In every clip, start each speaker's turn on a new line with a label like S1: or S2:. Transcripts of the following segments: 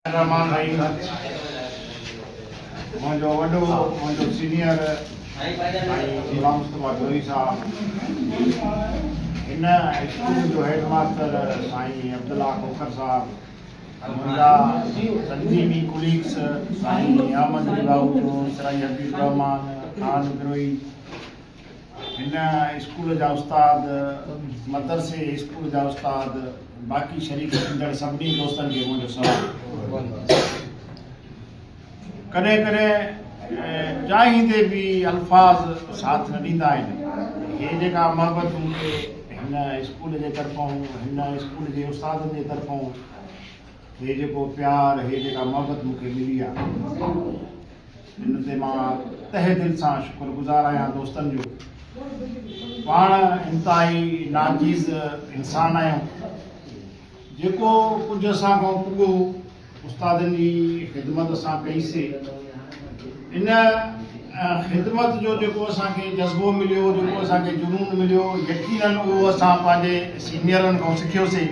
S1: الرحمان الرحيم منهنجو وڏو منهنجو سينيئر سائين غلام مصطفيٰ جويي صاحب هن اسڪول جو هيڊ ماستر سائين عبدالله کوکر صاحب منهنجا تنظيمي ڪليگس سائين احمد علي باهوجو سرائي حبيب الرحمان خان بروهي هن اسڪول جا استاد، مدرسي اسڪول جا استاد، باقي شريڪ ٿيندڙ سڀني دوستن کي منهنجو سلام. ڪڏهن ڪڏهن چاهيندي به الفاظ ساٿ نه ڏيندا آهن. هي جيڪا محبت مون کي هن اسڪول جي طرفون، هن اسڪول جي استادن جي طرفون هي جيڪو پيار، هي جيڪا محبت مون کي ملي آهي، ان تي مان تهه دل سان شڪر گذار آهيان دوستن جو. پاڻ انتهائي ناچيز انسان آهيون. جيڪو ڪجهه اسان کان پڳو استادن جي خدمت اسان ڪئي سي، ان خدمت جو جيڪو اسان کي جذبو مليو، جيڪو اسان کي جنون مليو، يقينن اهو اسان پنهنجي سينيئرن کان سکيو سي.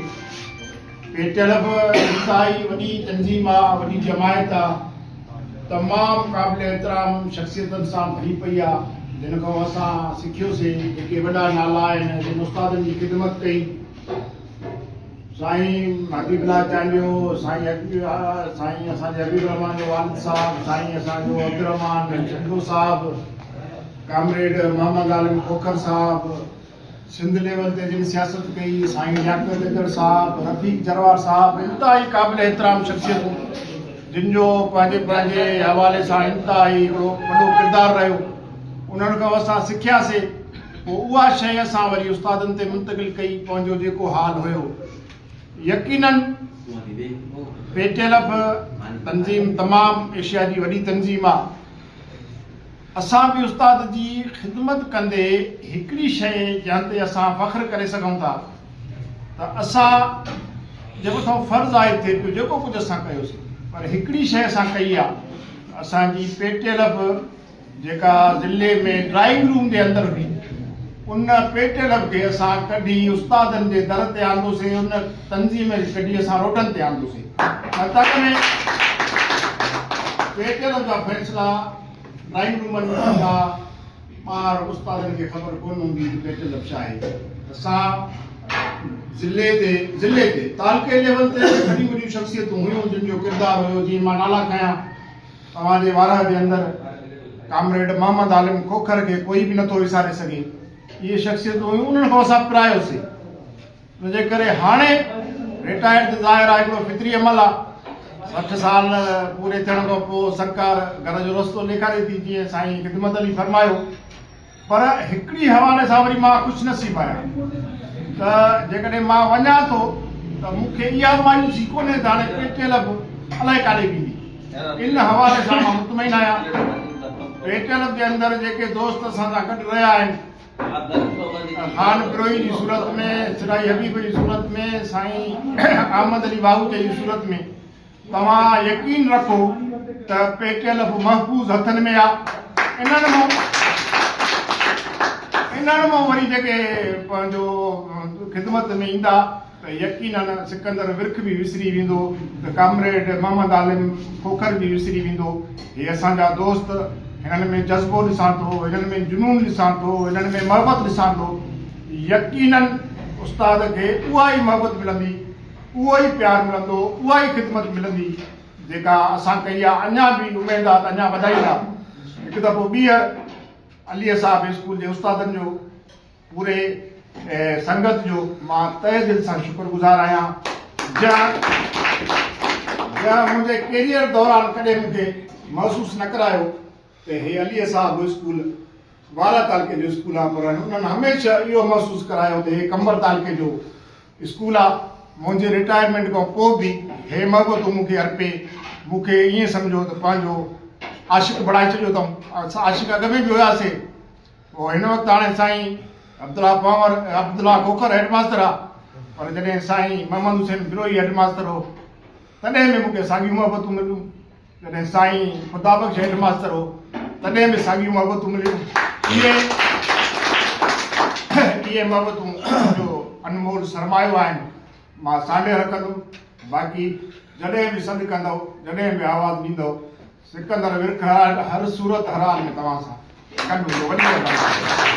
S1: پيٽل به انتهائي وڏي تنظيم آ، وڏي جماعت آ، تمام قابل احترام شخصيتن سان ڀري پئي آ، جن کان اسان سکيوسي، جيڪي وڏا نالا آهن، جن استادن جي خدمت ڪئي، سائين حبيب الله چانڊيو، سائين سائين اسان جي حبيب الرحمان جو والد صاحب، سائين اسان جو عبدالرحمان چنڊو صاحب، ڪامريڊ محمد عالم کوکر صاحب، سنڌ ليول تي جن سياست ڪئي، سائين لياقت ايدڙ صاحب، رفيق جروار صاحب انتهائي قابل احترام شخصيتون جن جو پنهنجي پنهنجي حوالي سان انتهائي هڪڙو وڏو ڪردار رهيو، انهن کان اسان سکياسي، پوء اها شيء اسان وري استادن تي منتقل ڪئي، پنهنجو جيڪو حال هيو يقينن پي ٽي ايل ايف تنظيم تمام ايشيا جي وڏي تنظيم آ. اسان به استاد جي خدمت ڪندي هڪڙي شيء جنهن تي اسان فخر ڪري سگهون ٿا ته اسان جي مٿان فرض عائد ٿئي پيو جيڪو ڪجهه اسان ڪيوسين پر هڪڙي شيء اسان ڪئي آ ته اسان جي پي ٽي ايل ايف جيڪا ضلعي ۾ ڊرائنگ روم جي اندر هئي ان پي ٽي ايل ايف کي اسان ڪڍي استادن جي در تي آندوسين ان تنظيم کي ڪڍي اسان روڊن تي آندوسين نه ته اڳ ۾ پي ٽي ايل ايف جا فيصلا ڊرائنگ رومن ۾ ٿيندا، ٻاهر استادن کي خبر ڪونه هوندي ته پيٽ لفظ ڇا آهي. اسان ضلعي تي ضلعي تي تعلقي ليول تي به وڏيون وڏيون شخصيتون هيون جن جو ڪردار هيو جيئن مان نالا کنيا توهان جي وارهه جي اندر ڪامريڊ محمد عالم کوکر کي ڪوئي به نٿو وساري سگهي اهي شخصيتون هيون انهن کان اسان پرايوسين. ان جي ڪري هاڻي رٽائرڊ ته ظاهر آهي هڪڙو فطري عمل آهي. 60 سال پوري ٿيڻ کان پوء سرڪار گهر جو رستو ڏيکاري ٿي جيئن سائين خدمت علي فرمايو پر هڪڙي حوالي سان وري مان خوش نصيب آهيان ته جيڪڏهن مان وڃان ٿو ته مون کي اها مايوسي ڪونهي ته هاڻي پي ٽي ايل به الائي ڪاڏي ويندي. ان حوالي سان مان مطمئن آهيان. پي ٽي ايل جي اندر جيڪي دوست اسان سان گڏ رهيا آهن خان بروهي جي صورت ۾، سرائي حبيب جي صورت ۾، سائين احمد علي واهوجي جي صورت ۾ توهان يقين رکو ته پي ٽي ايل ايف محفوظ هٿن ۾ آ. انهن مان انهن مان وري جيڪي پنهنجو خدمت ۾ ايندا ته يقينن سڪندر ورک به وسري ويندو ته ڪامريڊ محمد عالم کوکر به وسري ويندو. هي اسان جا دوست، هنن ۾ جذبو ڏسان ٿو، هنن ۾ جنون ڏسان ٿو، هنن ۾ محبت ڏسان ٿو. يقينن استاد کي اها ئي محبت ملندي، اهو ئي پيار ملندو، اها ئي خدمت ملندي جيڪا اسان ڪئي آهي. اڃا به اميد آهي ته اڃا وڌائيندا. هڪ دفعو ٻيهر علي صاحب اسڪول جي استادن جو پوري سنگت جو مان تهه دل سان شڪر گذار آهيان جنهن منهنجي ڪيريئر دوران ڪڏهن مون کي محسوس نه ڪرايو ته هي علي صاحب اسڪول وارهه تعلقي جو اسڪول آهي پر انهن هميشه اهو محسوس ڪرايو ته هي قمبر تعلقي جو اسڪول آهي. منهنجي رٽائرمينٽ کان پوء به هي محبتون مون کي ارپي مون کي ائين سمجهو ته پنهنجو عاشق بڻائي ڇڏيو اٿئون. عاشق اڳ ۾ به هياسي. پوء هن وقت هاڻي سائين عبدالله پنهور عبدالله کوکر هيڊ ماستر آ پر جڏهن سائين محمد حسين بروهي هيڊ ماستر هو تڏهن به مون کي ساڳيون محبتون مليون جڏهن سائين خدا بخش هيڊ ماستر هو تڏهن به ساڳيون محبتون مليون. اهي اهي محبتون جو انمول سرمايو آهن. مان سانڍي رکندم. باقي جڏهن به سڏ ڪندؤ، جڏهن به آواز ڏيندؤ، سڪندر ورک هر صورت هر حال ۾ توهان سان گڏ هوندو. وڏي مهرباني.